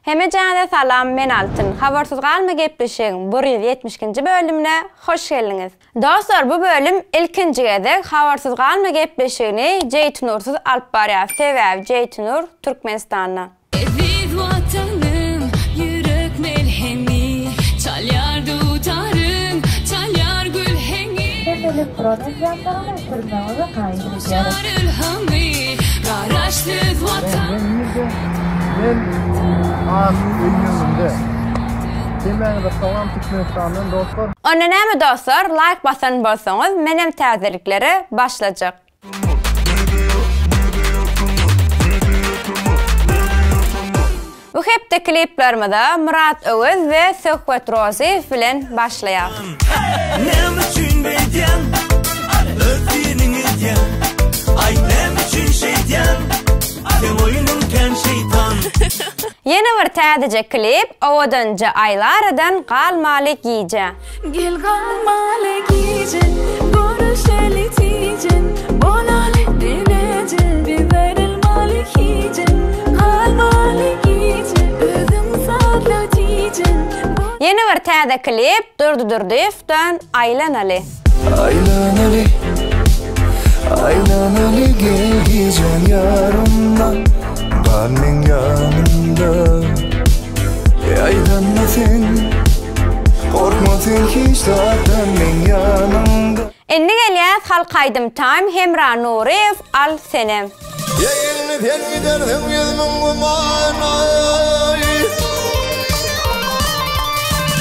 Hemejäňize salam men Altyn. Habarsyz galma gepleşigiň 172-nji bölümine hoş geldiňiz. Dostlar bu bölüm ilkinji gezek Habarsyz galma gepleşigini Jeýtnursyz alyp barýas sebäbi Jeýtnur Türkmenistanda. Eziz Watanym, ýürek melhemi, Çalýar dutaryn, çalýar gül heňi. Hem elektron enjamlaryny ösdürmegiňizi haýyş edýäris. Şar ylhamy, Garaşsyz Watan. Men nirde? Men ak öýüň öňünde. Hemmäňize salam Türkmenistandan dostlar. Onda näme dostlar laýk basan bolsaňyz menem täzeliklere başlajak. Bu hepde kliplerimize Myrat Öwez we Söhbet Rozyýew bilen başlaýas. Näme üçin beýdýäň? Öz diýeniňi edýäň. Aýt näme üçin şeýdýäň? Seň oýnuň kän şeýtan. Ýene bir täzeje klip Owadanja Aýlaradan Galmaly gije. Gel galmaly gije, görüşeli tijen, Bolaly bileje, biz aýrylmaly hijem. Galmaly gije, özüň sazla tijen, Ýene bir täze klip Durdy Durdyýewden Aýlanaly. Aýlanaly, aýlanaly gel gijäň ýarynda, Gal meň ýanymda. Ýaýdanma sen, gorkma sen hiç zatdan meň ýanymda. Indi gelýäs halk aýdym time Hemra Nuryýew al senem. Indi sen gidersiň 100000 gumana-aý.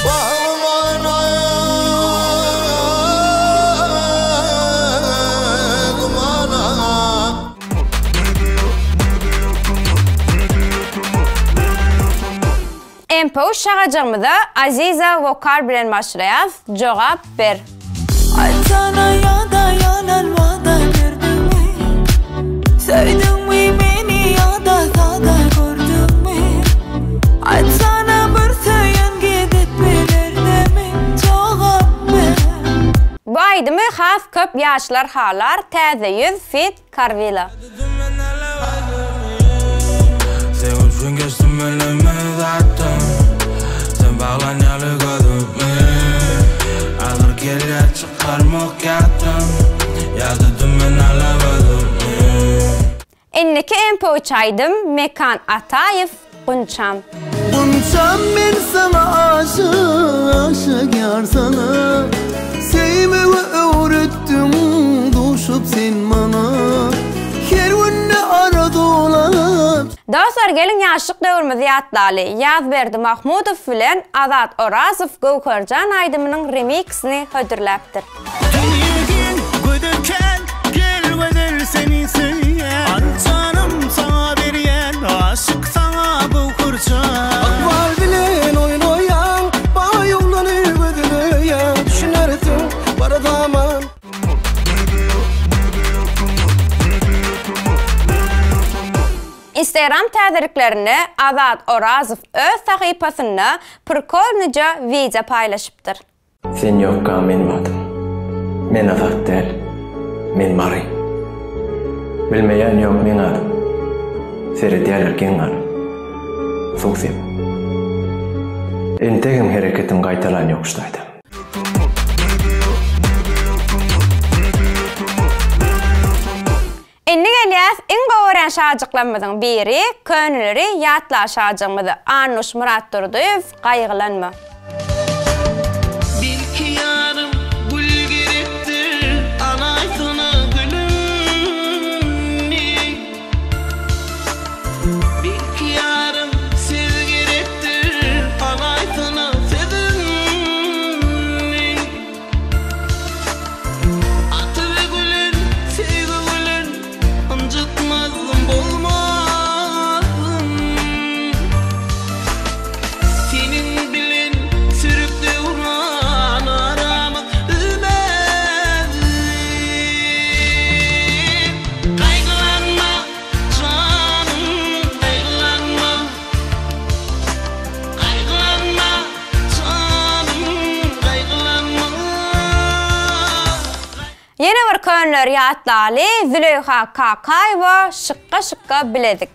Wah gumana-aý, gumana. MPU şagajygymyza Aziza wokal bilen başlaýas, jogap ber. Aýtsana ýa-da ýalan wada berdiňmi? Söýdüňmi meni ýa-da sada gördüňmi? Aýtsana bir söýen gidip bilerdimi? Jogap ber. Bu aýdymy has köp ýaşlar halar täze ýüz feat Karwila. Seň üçin geçdim ölüme zatdan Sen baglan ýaly gözümi Agyr gelýär çykarmak ýatdan Ýadadym men alap özümi. Indiki MP3 aýdym Mekan Ataýew Gunçam. Gunçam men saňa aşyk aşyk ýar saňa Söýmegi öwretdiň duşup sen maňa Her günde arzuwlap. Dostlar geliň ýaşlyk döwrümizi ýatlaly. Ýazberdi Mahmudow bilen Azat Orazow Göwherjan aýdymynyň remiksini hödürläpdir. Dünýe giň, gözel kän, gel gözel seni söýýän. Al janym saňa berýän, aşyk saňa Göwherjan. Ykbal bilen oýnaýaň, baý oglany gözleýäň, düşünersiň bir zaman. Instagram täzeliklerinde Azat Orazow öz sahypasynda prkolnyja wideo paýlaşypdyr. Sen ýokka men bardym. Men Azat däl. Men Mary. Bilmeýän ýok meň adym. Seredýärler geň galyp. Suw sepip. Entegem hereketim gaýtalan ýok şu taýda. Indi gelýäs iň gowy görýän şajyklarymyzyň biri, köneleri ýatla şajygymyzy Annuş Myratdurdyýew Gaýgylanma. Belki ýarym gül gerekdir alaýsana gülümi Belki ýarym söz gerekdir alaýsana sözümi Atyr gülün, söýgi gülün, ynjytmazdym, bozmazdym. Seniň bilen sürüp döwran aramyz üzmezdim. Gaýgylanma, janym, gaýgylanma. Gaýgylanma, janym, gaýgylanma. Ýene bir könleri ýatlaly, Züleýha Kakaýewa Şykga-şykga bilezik.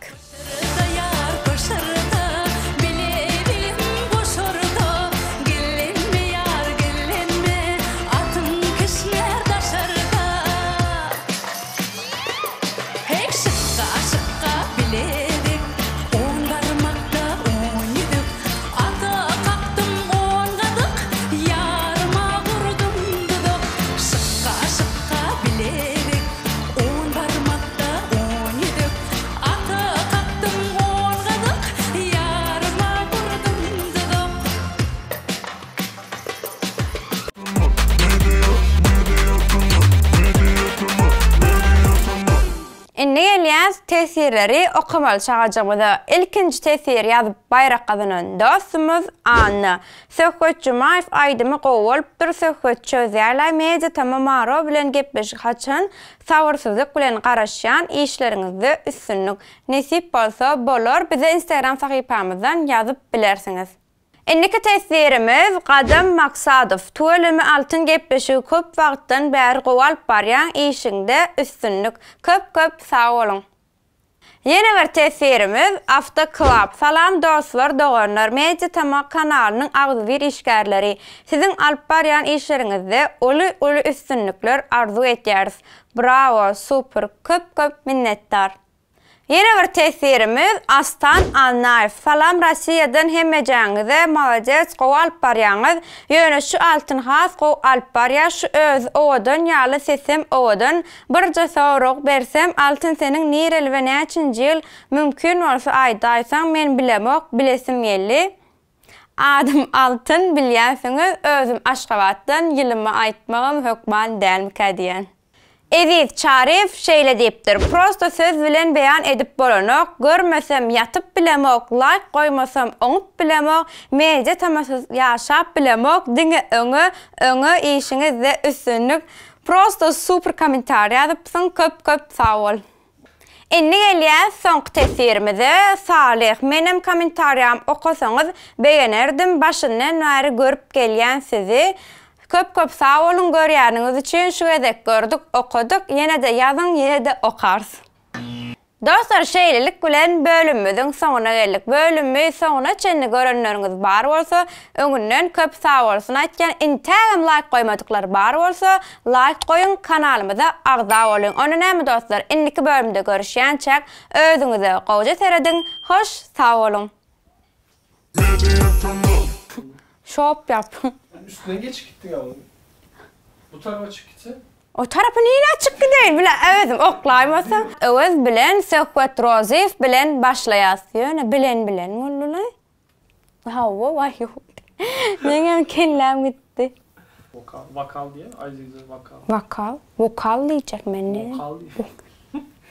gelýäs teswirleri okamaly çagajygymyza. Ilkinji teswir ýazyp baýrak gazanan dostumyz Anna. Söhbet Jumaýew aýdymy gowy bolupdyr Söhbet çözýärlaý Media Tama Maro bilen gepleşik haçan sabyrsyzlyk bilen garaşýan işleriňizde üstünlik nesip bolsa bolar bize instagram sahypamyzdan ýazyp bilersiňiz. Indiki teswirimiz Gadam Maksadow tüweleme Altyn gepleşigi köp wagtdan bäri gowy alyp barýaň işiňde üstünlik köp köp sag boluň. Ýene bir teswirimiz Avto Club Salam dostlar doganlar Media Tama kanalynyň agzybir işgärleri siziň alyp barýan işleriňizde uly uly üstünlikler arzuw etýäris Bravo super köp köp minnetdar. Ýene bir teswirimiz Astan Annaýew Salam Rossiýadan hemmejäňize malades gowy alyp barýaňyz ýöne şu Altyn has gowy alyp barýa şu özi owadan ýaly sesem owadan birje sorag bersem Altyn seniň nireli we näçinji ýyl mümkin bolsa aýdaýsaň men bilemok bilesim geldi Adym Altyn bilýänsiňiz özüm Aşgabatdan ýylymy aýtmagam hökman dälmikä diýän. Eziz Çaryýew şeýle diýipdir, Prosto söz bilen beýan edip bolanok, görmesem ýatyp bilemok, laýk goýmasam oňup bilemok, media tamasyz ýaşap bilemok, diňe öňe, öňe işiňizde üstünlik. Prosto super kommentariý ýazypsyň, köp köp sag bol. Indi gelýäs soňky teswirimize, Salyh, menem kommentariýamy okasaňyz begenerdim, başyndan bäri görüp gelýän sizi. Köp köp sag boluň görýäniňiz üçin, şu gezek gördük, okadyk, ýene-de ýazyň, ýene-de okarys. Dostlar şeýlelik bilen bölümimiziň soňuna geldik. Bölümi soňuna çenli görenleriňiz bar bolsa öňünden köp sagbolsun aýtýan intägem laýk goýmadyklar bar bolsa laýk goýuň kanalymyza agza boluň onda näme dostlar indiki bölümde görüşýänçäk özüňize gowja serediň hoş sag boluň. Şop ýap. Üstünden geçip gitdiň a Bu tarapa çyk gitse. O tarapa nirä çyk gideýin bile özüm oklaýmasam. Öwez bilen Söhbet Rozyýew bilen başlaýas. Ýöne bilen bilen boldylaý. Hawa waý ýok. Meňem kelläm gitdi. Wokal, wokal diýä, Aýzize wokal. Wokal, wokal diýjek men ne? Wokal diý.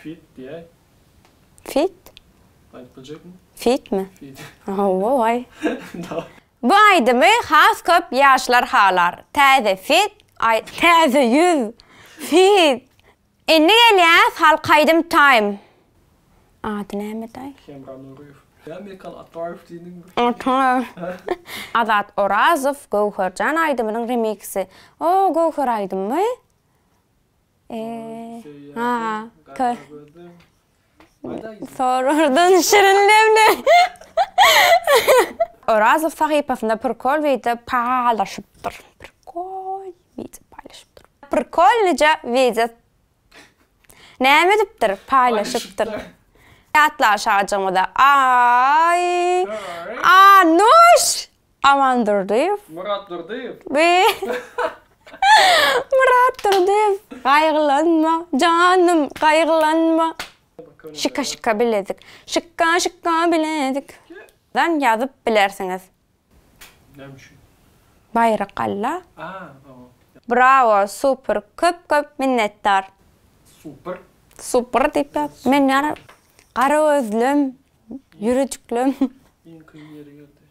Fit diýäý. Fit? Aýdyp biljekmi? Fitmi? Fit. Hawa waý. Bu aýdymy has köp ýaşlar halar. Täze fit, aý täze ýüz. Fit. Indi gelýäs halk aýdym time. Ady nämedaý? Hemra Nuryýew. Ýa Mekan Ataýew diýdiňmi? Ataýew. Azat Orazow Göwherjan aýdymynyň remiksi. O Göwher aýdymmy? Eee. Ha. Sorardan şirin lebli. Orazow sahypasynda prikol wideo paýlaşypdyr. Prikol wideo paýlaşypdyr. Prikolnyja wideo näme edipdir? Paýlaşypdyr. Ýatla aşajygymyza. Aý. Anuş! Aman Durdyýew. Myrat Durdyýew. Bi. Myrat Durdyýew. Gaýgylanma, janym, gaýgylanma. Şika şika bilezik. Şika şika bilezik. Dan ýazyp bilersiňiz. Näme üçin? Baýrak Alla. A, hawa. Brawo super köp köp minnetdar. Super. Super diýip ýaz. Men ýa gara gözlem ýürejiklem. Iň kyn ýeri geldi.